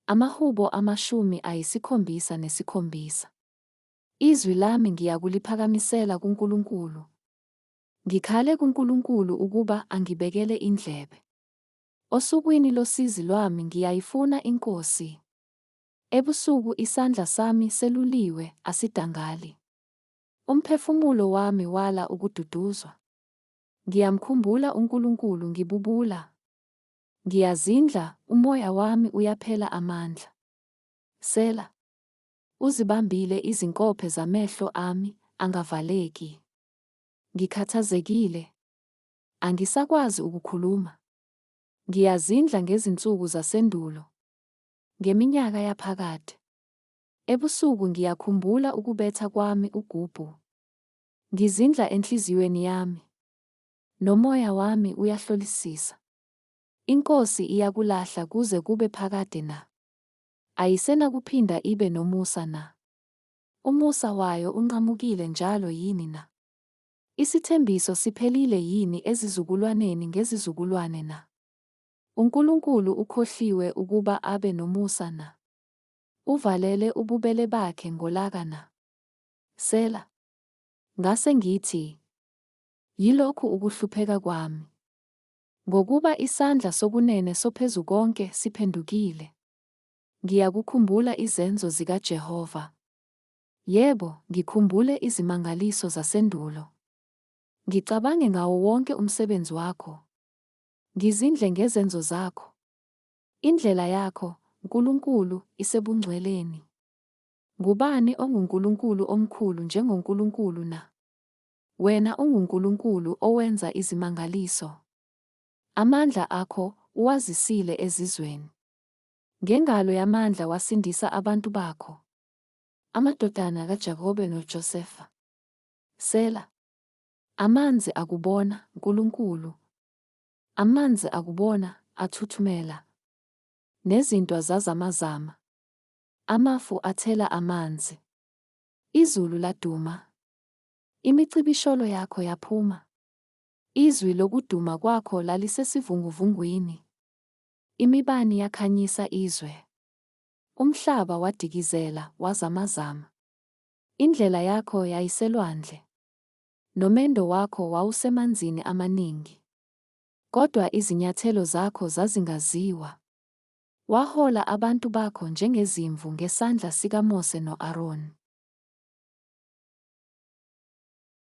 Amahubo 77. Izwi lami ngiyakuliphakamisela kuNkulunkulu. Ngikhale kuNkulunkulu ukuba angibekele indlebe. Osukwini losizi lwami ngiyayifuna iNkosi. Ebusuku isandla sami seluliwe, asidangali. Umphefumulo wami wala ukududuzwa. Ngiyamkhumbula uNkulunkulu ngibubula. Ngiyazindla, umoya wami uyaphela amandla. Sela. Uzibambile izinkophe zamehlo ami, angavaleki. Ngikhathazekile. Angisakwazi ukukhuluma. Ngiyazindla ngezinsuku zasendulo. Ngeminyaka yaphakade. Ebusuku ngiyakhumbula ukubetha kwami ugubhu. Ngizindla enhliziyweni yami. Nomoya wami uyahlolisisa. INkosi iyakulahla kuze kube phakade na? Ayisenakuphinda ibe nomusa na? Umusa wayo unqamukile njalo yini na? Isithembiso siphelile yini ezizukulwaneni ngezizukulwane na? UNkulunkulu ukhohliwe ukuba abe nomusa na? Uvalele ububele bakhe ngolaka na? Sela. Ngase ngithi, Yilokhu ukuhlupheka kwami. Ngokuba isandla sokunene soPhezukonke siphendukile. Ngiyakukhumbula izenzo zikaJehova. Yebo, ngikhumbule izimangaliso zasendulo. Ngicabange ngawo wonke umsebenzi wakho. Ngizindle ngezenzo zakho. Indlela yakho, Nkulunkulu, isebungcweleni. Ngubani onguNkulunkulu omkhulu njengoNkulunkulu na? Wena unguNkulunkulu owenza izimangaliso. Amandla akho uwazisile ezizweni. Ngengalo yamandla wasindisa abantu bakho. Amadodana kaJakobe noJosefa. Sela. Amanzi akubona, Nkulunkulu. Amanzi akubona, athuthumela. Nezintwa zazamazama. Amafu athela amanzi. Izulu laduma. Imicibisholo yakho yaphuma. Izwi lokuduma kwakho lalisesivunguvungwini. Imibani yakhanyisa izwe. Umhlaba wadikizela, wazamazama. Indlela yakho yayiselwandle. Nomendo wakho wawusemanzini amaningi. Kodwa izinyathelo zakho zazingaziwa. Wahola abantu bakho njengezimvu ngesandla sikaMose no-Aroni.